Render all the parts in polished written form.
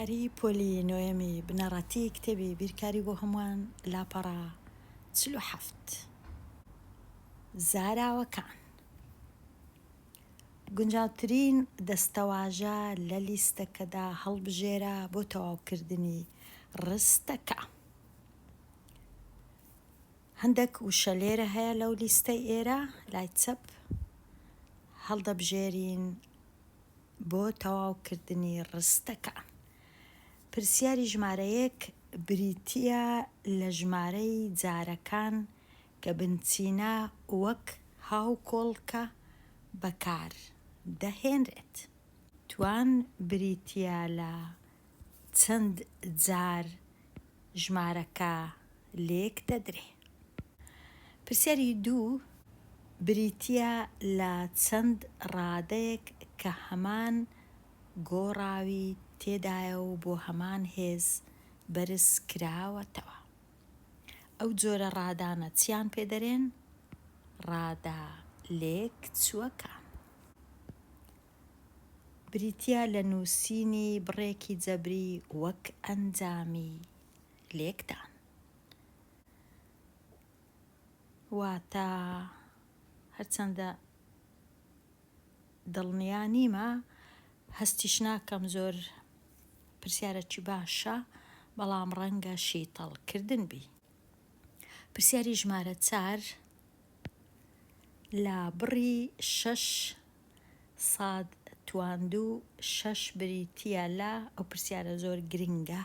بیرکاریی پۆلی نۆیەمی بنەڕەتی کتێبی بیرکاری بۆ هەمووان لاپەڕە 47 زاراوەکان گونجاوترین دەستەواژە لە لیستەکەدا هەڵبژێرە بۆ تەواوکردنی ڕستەکە. هەندێک وشە لێرە هەیە لەو لیستەی ئێرە لای چەپ هەڵدەبژێرین بۆ تەواوکردنی ڕستەکە. پرسیاری ژمارە یەک بریتییە لە ژمارەی جارەکان کە بنچینە وەک هاوکۆڵکە بەکار دەهێنرێت. توان بریتییە لە چەند جار ژمارەکە لێک دەدرێ. پرسیاری دوو بریتییە لە چەند ڕادەیەک کە هەمان گۆڕاوی تێدایە و بۆ هەمان هێز بەرز کراوەتەوە. ئەو جۆرە ڕادانە چیان پێ دەرێن؟ ڕادە لێکچووەکان. بریتییە لە نووسینی بڕێکی جەبری وەک ئەنجامی لێکدان. واتە هەرچەندە دڵنیا نیمە، هەستیش ناکەم زۆر پرسیارەکی باشە، بەڵام ڕەنگە شیتەڵ کردن بی. پرسیاری ژمارە چار، لە بڕی شەش ساد تواندوو شەش بریتییە لە، ئەو پرسیارە زۆر گرنگە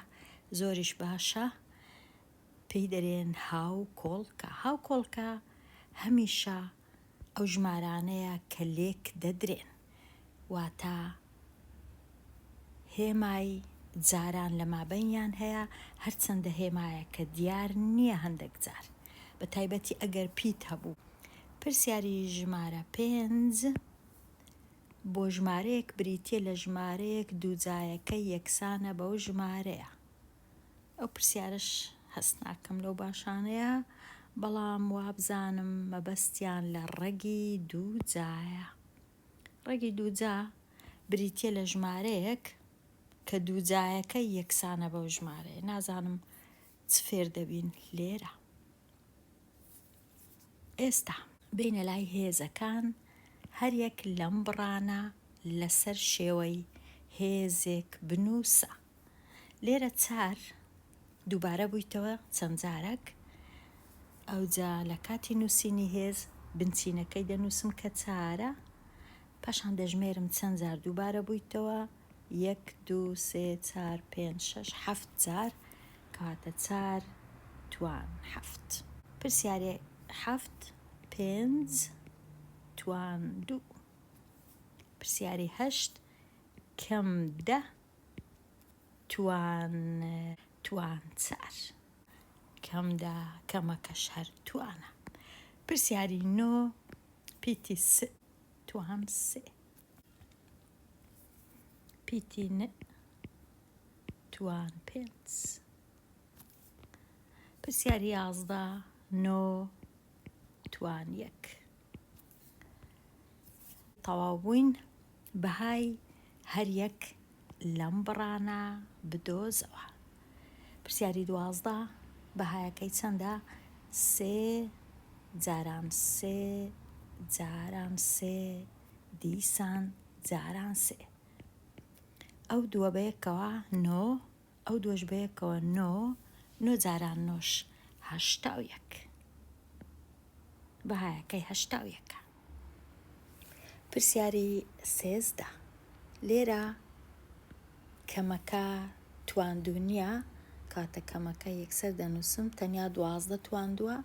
زۆریش باشە، پێی دەرێن هاوکۆڵکە. هاوکۆڵکە هەمیشە ئەو ژمارانەیە کە لێک دەدرێن، واتە هێمای جاران لە مابەینیان هەیە، هەرچەندە هێمایەکە دیار نییە هەندەک جار، بە تایبەتی ئەگەر پیت هەبوو. پرسیاری ژمارە پێنج، بۆ ژمارەیەک بریتییە لە ژمارەیەک دووجایەکەی یەکسانە بەو ژمارەیە. ئەو پرسیارەش هەست ناکەم لەو باشانەیە، بەڵام وابزانم مەبەستیان لە ڕەگی دووجایە. ڕەگی دووجا بریتییە لە ژمارەیەک کە دووجایەکەی یەکسانە بەو ژمارەیە. نازانم چ فێر دەبین لێرە. ئێستا بێینە لای هێزەکان، هەریەک لەم بڕانە لەسەر شێوەی هێزێک بنووسە. لێرە چار دووبارە بوویتەوە چەند جارەک، ئەوجا لە کاتی نووسینی هێز بنچینەکەی دەنووسم کە چارە، پاشان دەژمێرم چەند جار دووبارە بوویتەوە، یەک، دوو، سێ، چار، پێنج، شەش، حەفت جار، کەواتە چار توان حەفت. پرسیارێ حەفت پێنج توان دوو. پرسیاری هەشت کەم دە توان توان چار. کەم دە کەمەکەش هەر توانە. پرسیاری نۆ پیتی س توان سێ. پیتی ن توان پێنج. پرسیاری 11 نۆ توان یەک. تەواو بووین بەهای هەر یەک لەم بڕانە بدۆزەوە. پرسیاری 12 بەهایەکەی چەندە؟ سێ جاران سێ جاران سێ دیسان جاران سێ. ئەو دووە بەیەکەوە نۆ، ئەو دووەش بەیەکەوە نۆ، نۆ جاران نۆش 81. بەهایەکەی 81ە. پرسیاری 13 لێرە کەمەکە تواندوو نییە، کاتە کەمەکە یەکسەر دەنووسم تەنیا 12 تواندووە،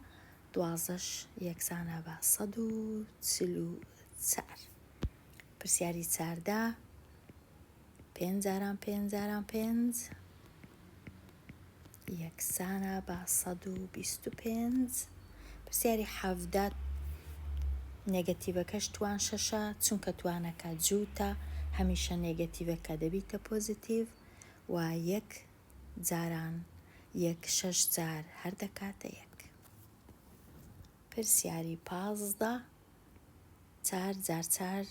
دوازدەش یەکسانە بە 144. پرسیاری 14 پێنج جاران پێنج جاران پێنج یەکسانە بە 125. پرسیاری 17 نێگەتیڤەکەش توان شەشە، چونکە توانەکە جووتە هەمیشە نێگەتیڤەکە دەبیتە پۆزیتیڤ و یەک جاران یەک شەش جار هەر دەکاتە یەک. پرسیاری 15 چار جار چار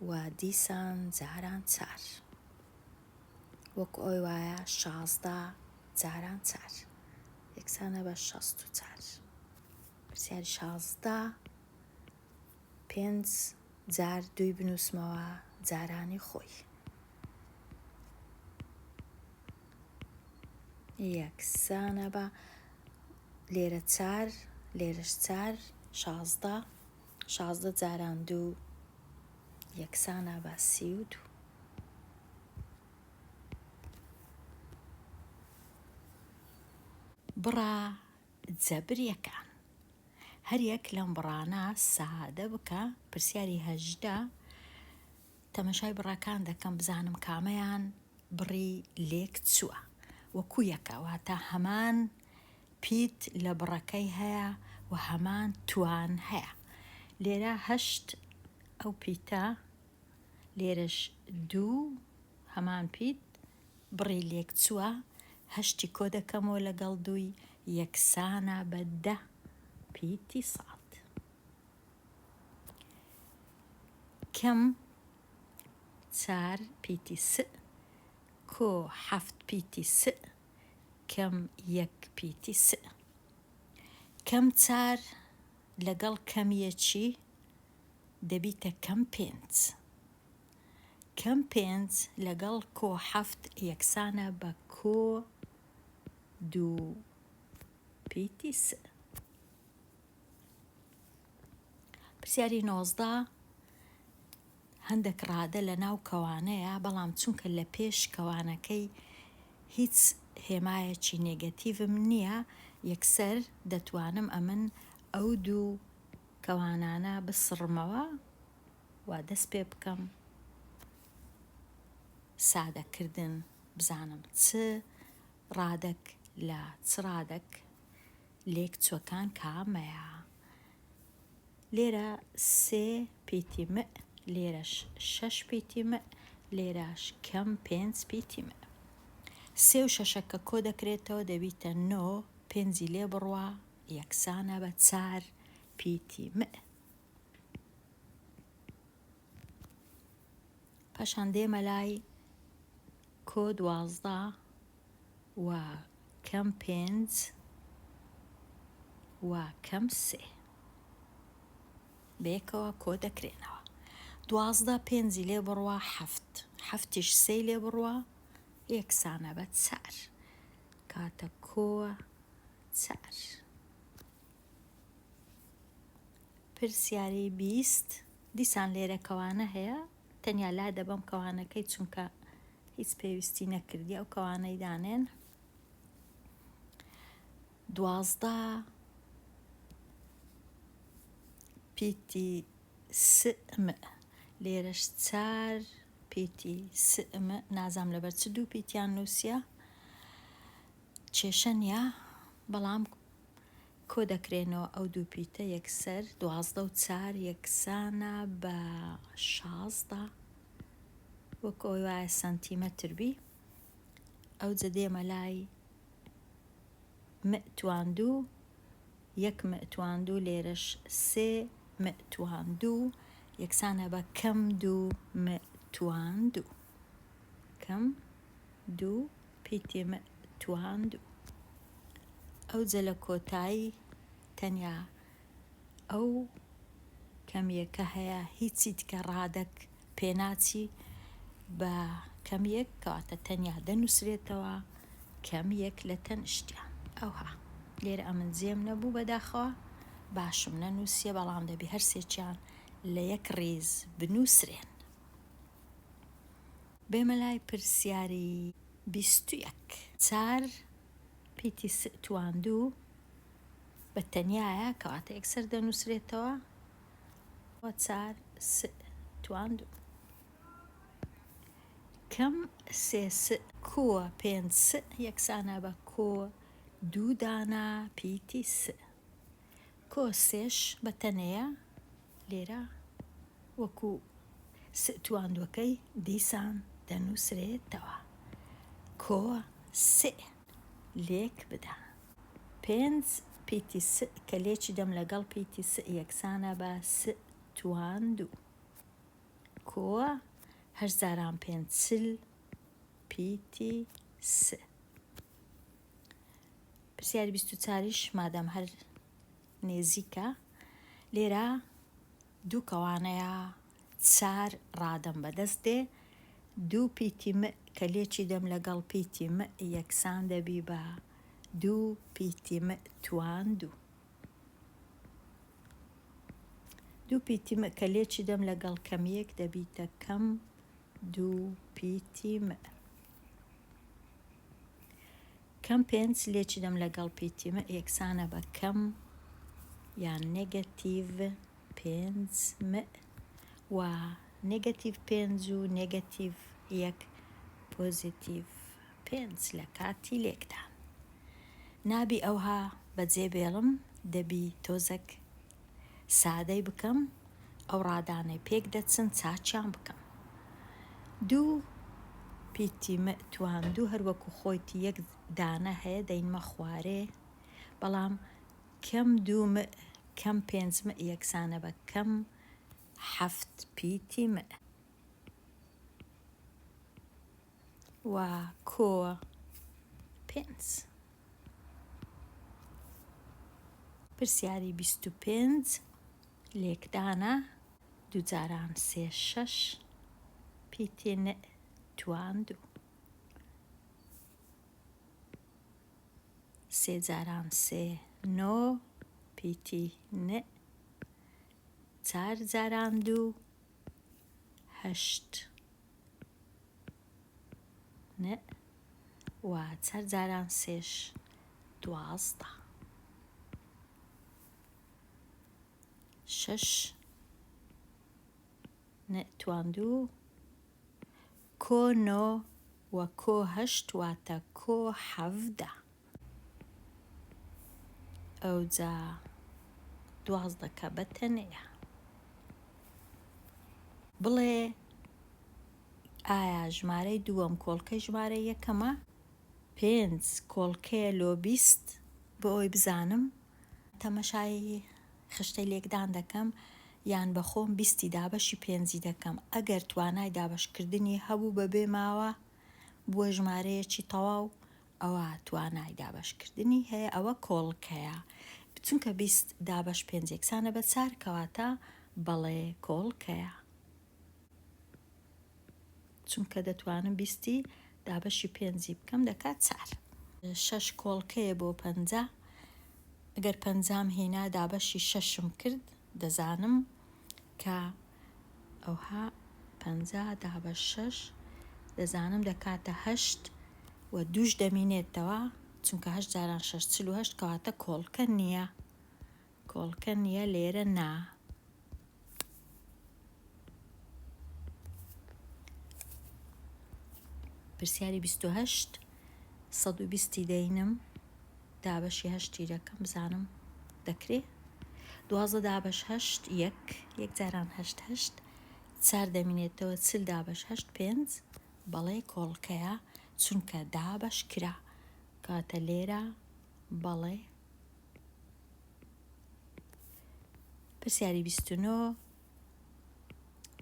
و دیسان جاران چار. وەکو ئەوەی وایە 16 جاران چار یەکسانە بە 64. پرسیاری 16 پێنج جار دووی بنووسمەوە جارانی خۆی. یەکسانە بە لێرە چار لێرەش چار 16 16 جاران دوو یەکسانە بە 32. بڕە جەبریەکان هەریەک لەم بڕانە سادە بکە پرسیاری 18 تەمەشای بڕەکان دەکەم بزانم کامەیان بڕی لێک چووە وەکو یەکە واتە هەمان پیت لە بڕەکەی هەیە و هەمان توان هەیە لێرە هەشت ئەو پیتە لێرەش دوو هەمان پیت بڕی لێک چووە هەشتی کۆ دەکەمەوە لەگەڵ دووی یەکسانە بە دە پیتی ساد. کەم چار پیتی س کۆ حەفت پیتی س کەم یەک پیتی س. کەم چار لەگەڵ کەم یەکی دەبیتە کەم پێنج. کەم پێنج لەگەڵ کۆ حەفت یەکسانە بە کۆ دوو پیتی س. پرسیاری 19 هەندێک ڕادە لە ناو کەوانەیە بەڵام چونکە لە پێش کەوانەکەی هیچ هێمایەکی نێگەتیڤم نییە یەکسەر دەتوانم ئەمن ئەو دوو کەوانانە بسڕمەوە و دەست پێ بکەم سادەکردن بزانم چ ڕادەک لە چ ڕادەک لێک چوەکان کامەیە لێرە سێ پیتی م لێرەش شەش پیتی م لێرەش کەم پێنج پیتی م سێ و شەشەکە کۆ دەکرێتەوە دەبیتە نۆ پێنجی لێ بڕوا یەکسانە بە چار پیتی م. پاشان دێمە لای کۆ 12 و کەم پێنج و کەم سێ بەیەکەوە کۆ دەکرێنەوە. 12 پێنجی لێ بڕوا حەفت، حەفتیش سێی لێ بڕوا یەکسانە بە چار. کاتە کۆ چار. پرسیاری 20 دیسان لێرە کەوانە هەیە تەنیا لا دەبەم کەوانەکەی چونکە هیچ پێویستی نەکردی ئەو کەوانەی دانێن. 12 پیتی س م لێرەش چار پیتی س م نازام لەبەر چ دوو پیتیان نووسیە کێشە نییە بەڵام کۆ دەکرێنەوە ئەو دوو پیتە یەکسەر 12 و چار یەکسانە بە 16 وەک ئەوەی وایە سانتیمەتر بی. ئەوجە دێمە لای م تواندوو یەک م تواندوو لێرەش سێ م تواندوو یەکسانە بە کەم دوو م تواندوو کەم دوو پیتی م تواندوو. ئەوجە لە کۆتایی تەنیا ئەو کەمیەکە هەیە هیچی دیکە ڕادەک پێناچی بە کەمیەک کەواتە تەنیا دەنووسرێتەوە کەمیەک لە تەنیشتیان ئەوها لێرە ئەمن جێم نەبوو بەداخەوە باشم نەنووسیە بەڵام دەبی هەرسێکیان لە یەک ڕیز بنووسرێن. بێمە لای پرسیاری 21. چار پیتی س تواندوو بە تەنیایە کەواتە یەکسەر دەنووسرێتەوە چار س تواندوو. کەم سێ س کۆ پێنج س یەکسانە بە کۆ دوو دانە پیتی س. کۆ سێش بە تەنێیە لێرە وەکو س تواندووەکەی دیسان دەنووسرێتەوە. کۆ سێ لێک بدە. پێنج پیتی س کە لێکی دەم لەگەڵ پیتی س یەکسانە بە س تواندوو. کۆ هەشت جاران پێنج 40. پیتی س. پرسیاری 24یش مادام هەر نێزیکە لێرە دوو کەوانەیە چار ڕادەم بەدەست دێ دوو پیتی م کە لێکی دەم لەگەڵ پیتی م یەکسان دەبی بە دوو پیتی م توان دوو. دوو پیتی م کە لێکی دەم لەگەڵ کەم یەک دەبیتە کەم دوو پیتی م. کەم پێنج لێکی دەم لەگەڵ پیتی م یەکسانە بە کەم یان نێگەتیڤ پێنج م و نێگەتیڤ پێنج و نێگەتیڤ یەک پۆزیتیڤ پێنج لە کاتی لێکدان. نابی ئەوها بەجێ بێڵم دەبی تۆزەک سادەی بکەم ئەو ڕادانەی پێک دەچن چاکیان بکەم. دوو پیتی م توان دوو هەر وەکو خۆیتی یەک دانە هەیە دەینمە خوارێ بەڵام کەم دوو م کەم پێنج م یەکسانە بە کەم حەفت پیتی م. و کۆ پێنج. پرسیاری 25 لێکدانە دووجاران سێ شەش پیتی ن توان دوو. سێ جاران سێ نۆ پیتی ن چار جاران دوو هەشت ن و چار جاران سێش 12. شەش ن توان دوو کۆ نۆ و کۆ هەشت واتە کۆ 17. ئەوجا دوازدەکە بە تەنێیە. بڵێ ئایا ژمارەی دووەم کۆڵکەی ژمارەی یەکەمە؟ پێنج کۆڵکەیە لۆ 20 بۆ ئەوەی بزانم تەمەشای خشتەی لێکدان دەکەم یان بە خۆم بیستی دابەشی پێنجی دەکەم ئەگەر توانای دابەشکردنی هەبوو بەبێ ماوە بووە ژمارەیەکی تەواو ئەوا توانای دابەشکردنی هەیە ئەوە کۆڵکەیە چونکە 20 دابەش پێنج یەکسانە بە چار کەواتە بەڵێ کۆڵکەیە چونکە دەتوانم بیستی دابەشی پێنجی بکەم دەکات چار. شەش کۆڵکەیە بۆ 50 ئەگەر پەنجام هێنا دابەشی شەشم کرد دەزانم کە ئەوها 50 دابەش شەش دەزانم دەکاتە هەشت و دووش دەمینێتەوە چونکە هەشت جاران شەش 48 کەواتە کۆڵکە نییە کۆڵکە نییە لێرە نا. پرسیاری 28 120 دەینم دابەشی هەشتی دەکەم بزانم دەکرێ 12 دابەش هەشت یەک یەک جاران هەشت هەشت چار دەمینێتەوە چل دابەش هەشت پێنج بەڵێ کۆڵکەیە چونکە دابەش کرا کاتە لێرە بەڵێ پرسیاری 29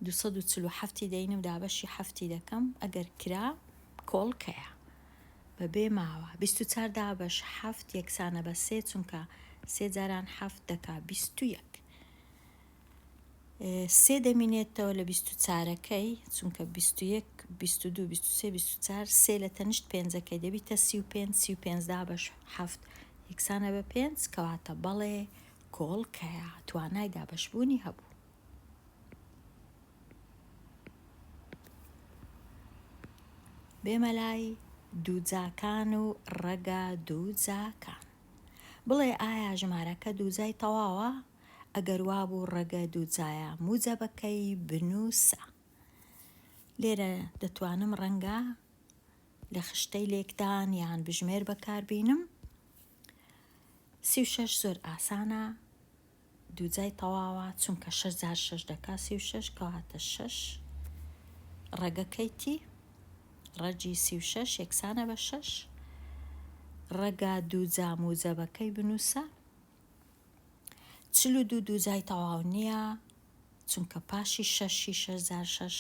247 دەینم دابەشی حەفتی دەکەم ئەگەر کرا کۆڵکەیە بەبێ ماوە 24 دابەش حەفت یەکسانە بە سێ چونکە سێ جاران حەفت دەکا 21 سێ دەمینێتەوە لە 24ەکەی چونکە 21 22 23 24 سێ لە تەنیشت پێنجەکەی دەبیتە 35 35 دابەش حەفت یەکسانە بە پێنج کەواتە بەڵێ کۆڵکەیە توانای دابەشبوونی هەبوو. بێمە لای دووجاکان و ڕەگە دووجاکان. بڵێ ئایا ژمارەکە دووجای تەواوە؟ ئەگەر وابوو ڕەگە دووجایە موجەبەکەی بنووسە. لێرە دەتوانم ڕەنگە لە خشتەی لێکدان یان بژمێر بەکاربینم. 36 زۆر ئاسانە دووجای تەواوە چونکە شەش جار شەش دەکا 36 کەواتە شەش ڕەگەکەیتی ڕەگی 36 یەکسانە بە شەش ڕەگە دووجا موجەبەکەی بنووسە 42 دووجای تەواو نییە چونکە پاشی شەشی شەش جار شەش.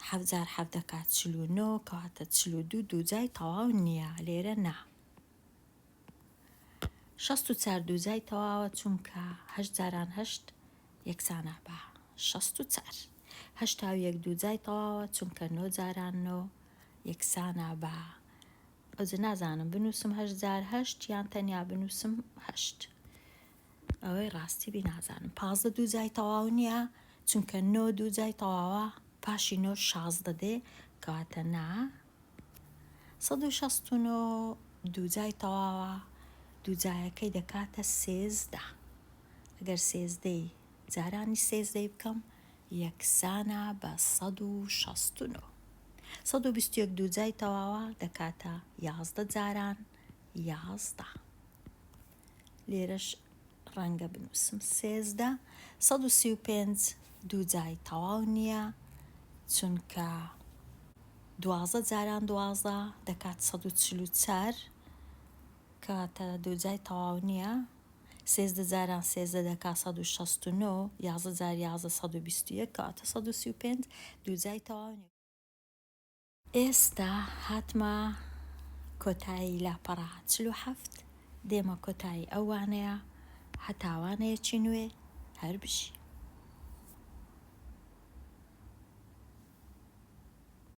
حەفت جار حەفت دەکات 49، کەواتە 42 دووجای تەواو نییە، لێرە نا. 64 دووجای تەواوە چونکە هەشت جاران هەشت یەکسانە بە 64. 81 دووجای تەواوە چونکە نۆ جاران نۆ یەکسانە بە ئەوجە نازانم بنووسم هەشت جار هەشت یان تەنیا بنووسم هەشت. ئەوەی ڕاستی بی نازانم. 15 دووجای تەواو نییە چونکە نۆ دووجای تەواوە پاشی نۆ 16 دێ کەواتە نا. 169 دووجای تەواوە دووجایەکەی دەکاتە 13. ئەگەر سێزدەی جارانی سێزدەی بکەم یەکسانە بە 169. 121 دووجای تەواوە دەکاتە 11 جاران 11. لێرەش ڕەنگە بنووسم 13. 135 دووجای تەواو نییە چونکە 12 جاران 12 دەکات 144 کەواتە دووجای تەواو نییە. 13 جاران 13 دەکات 169، 11 جار 11 121 کەواتە 135 دووجای تەواو نییە. ئێستا هاتمە کۆتایی لاپەڕە 47، دێمە کۆتایی ئەو وانەیە، هەتا وانەیەکی نوێ هەر بژی.